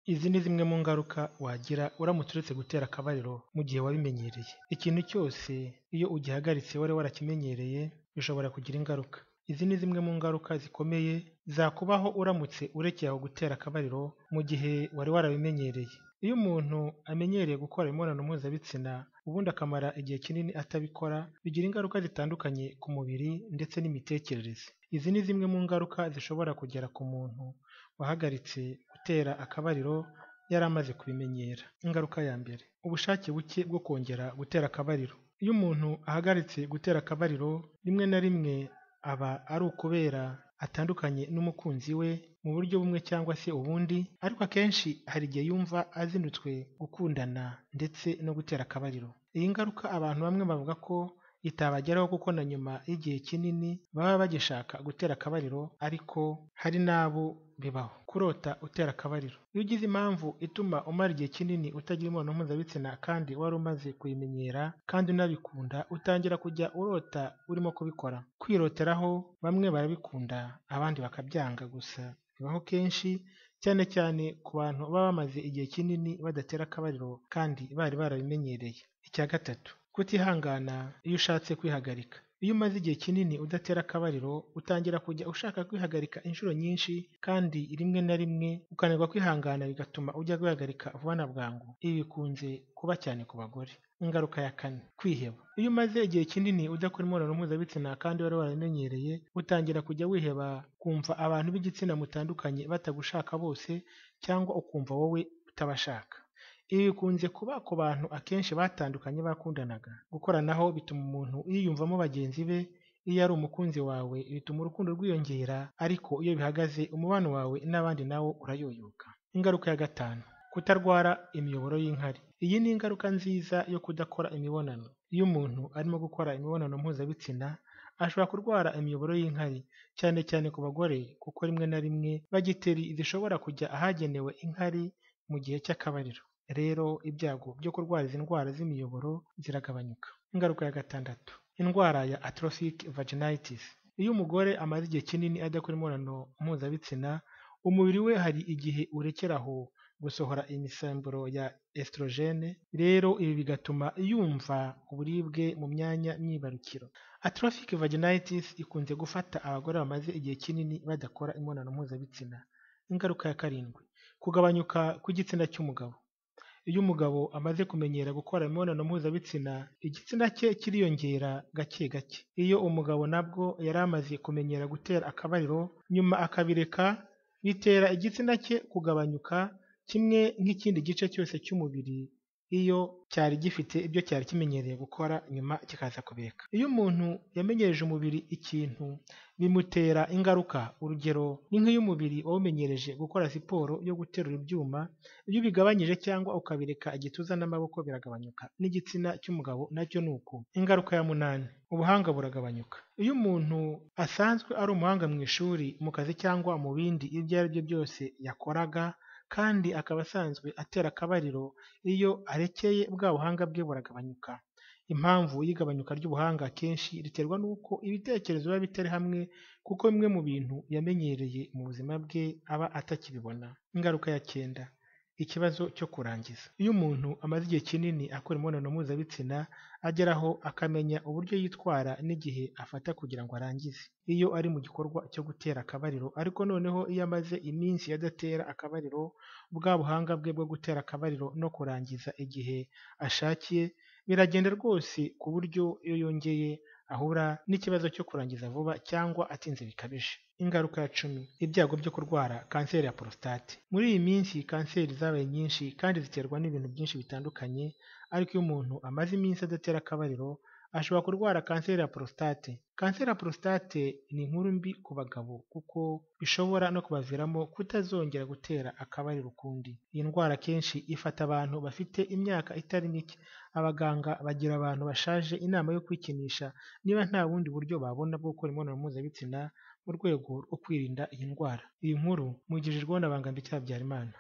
Izi ni zimwe mu ngaruka wagira uramutse uretse gutera akabariro mu gihe wabimenyereye. Ikintu cyose iyo ugihagaritse wari warakimenyereye bishobora kugira ingaruka. Izi ni zimwe mu ngaruka zikomeye zakubaho uramutse urekeye aho gutera akabariro mu gihe wari warabimenyereye. Iyo umuntu amenyereye gukora imibonano mpuzabitsina ubundi akamara igihe kinini atabikora, bigira ingaruka zitandukanye ku mubiri ndetse n'imitekerereze. Izi ni zimwe mu ngaruka zishobora kugera ku muntu wahagaritse gutera akabariro yari amaze kubimenyera. Ingaruka ya mbere, ubushake buke bwo kongera gutera akabariro. Iyo umuntu ahagaritse gutera akabariro, rimwe na rimwe aba ari ukubera atandukanye n'umukunzi we mu buryo bumwe cyangwa se ubundi, ariko akenshi hari igihe yumva azinutswe gukundana ndetse no gutera akabariro. Iyi ngaruka abantu bamwe bavuga ko itabageraho kuko na nyuma y'igihe kinini baba bagishaka gutera akabariro, ariko hari n'abo bibaho. Kurota utera akabariro. Iyo ugize impamvu ituma umara igihe kinini utagira imibonano mpuzabitsina kandi wari umaze kuyimenyera kandi unabikunda, utangira kujya urota urimo kubikora. Kwiroteraho bamwe barabikunda abandi bakabyanga, gusa bibaho kenshi cyane cyane ku bantu baba bamaze igihe kinini badatera akabariro kandi bari barabimenyereye. Icya gatatu, kutihangana iyo ushatse kwihagarika. Iyo umaze igihe kinini udatera akabariro, utangira kujya ushaka kwihagarika inshuro nyinshi kandi rimwe na rimwe ukananirwa kwihangana bigatuma ujya kwihagarika vuba na bwangu. Ibi bikunze kuba cyane ku bagore. Ingaruka ya kane, kwiheba. Iyo umaze igihe kinini udakora imibonano mpuzabitsina kandi wari warabimenyereye, utangira kujya wiheba, kumva abantu b'igitsina mutandukanye batagushaka bose cyangwa ukumva wowe utabashaka. Ibi bikunze kuba ku bantu akenshi batandukanye bakundanaga. Gukoranaho bituma umuntu yiyumvamo bagenzi be, iyo ari umukunzi wawe bituma urukundo rwiyongera, ariko iyo bihagaze umubano wawe n'abandi nawo urayoyoka. Ingaruka ya gatanu, kutarwara imiyoboro y'inkari. Iyi ni ingaruka nziza yo kudakora imibonano. Iyo umuntu arimo gukora imibonano mpuzabitsina, ashobora kurwara imiyoboro y'inkari, cyane cyane ku bagore kuko rimwe na rimwe bagiteri zishobora kujya ahagenewe inkari mu gihe cy'akabariro. Rero ibyago byo kurwara izi ndwara z'imiyoboro ziragabanyuka. Ingaruka ya gatandatu, indwara ya atrophic vaginitis. Iyo umugore amaze igihe kinini adakora imibonano mpuzabitsina, umubiri we hari igihe urekera aho gusohora imisemburo ya estrogene, rero ibi bigatuma yumva uburibwe mu myanya myibarukiro. Atrophic vaginitis ikunze gufata abagore bamaze igihe kinini badakora imibonano mpuzabitsina. Ingaruka ya karindwi, kugabanyuka kw'igitsina cy'umugabo. Iyo umugabo amaze kumenyera gukora imibonano mpuzabitsina, igitsina cye kiriyongera gake gake. Iyo umugabo nabwo yari amaze kumenyera gutera akabariro, nyuma akabireka, bitera igitsina cye kugabanyuka kimwe nk'ikindi gice cyose cy'umubiri iyo cyari gifite ibyo cyari kimenyereye gukora nyuma kikaza kubireka. Iyo umuntu yamenyereje umubiri ikintu bimutera ingaruka, urugero ni nk'iyo umubiri wawumenyereje gukora siporo yo guterura ibyuma, iyo ubigabanyije cyangwa ukabireka igituza n'amaboko biragabanyuka, n'igitsina cy'umugabo nacyo ni uko. Ingaruka ya munani, ubuhanga buragabanyuka. Iyo umuntu asanzwe ari umuhanga mu ishuri, mu kazi cyangwa mu bindi ibyo ari byo byose yakoraga kandi akaba asanzwe atera akabariro, iyo arekeye bwa buhanga bwe buragabanyuka. Impamvu y'igabanyuka ry'ubuhanga akenshi riterwa n'uko ibitekerezo biba bitari hamwe kuko bimwe mu bintu yamenyereye mu buzima bwe aba atakibibona. Ingaruka ya cyenda, ikibazo cyo kurangiza. Iyo umuntu amaze igihe kinini akora imibonano mpuzabitsina, ageraho akamenya uburyo yitwara n'igihe afata kugira ngo arangize. Iyo ari mu gikorwa cyo gutera akabariro, ariko noneho iyo amaze iminsi adatera akabariro, bwa buhanga bwe bwo gutera akabariro no kurangiza igihe ashakiye biragenda rwose ku buryo iyo yongeye ahura n'ikibazo cyo kurangiza vuba cyangwa atinze bikabije. Ingaruka ya cumi, ibyago byo kurwara kanseri ya porositate. Muri iyi minsi kanseri zabaye nyinshi kandi ziterwa n'ibintu byinshi bitandukanye, ariko iyo umuntu amaze iminsi adatera akabariro, ashobora kurwara kanseri ya porositate. Kanseri ya porositate ni inkuru mbi ku bagabo kuko bishobora no kubaviramo kutazongera gutera akabariro ukundi. Iyi ndwara akenshi ifata abantu bafite imyaka itari mike. Abaganga bagira abantu bashaje inama yo kwikinisha niba nta bundi buryo babona bwo gukora imibonano mpuzabitsina mu rwego rwo kwirinda iyi ndwara. Iyi nkuru muyigejejweho na Bangamike Habyarimana.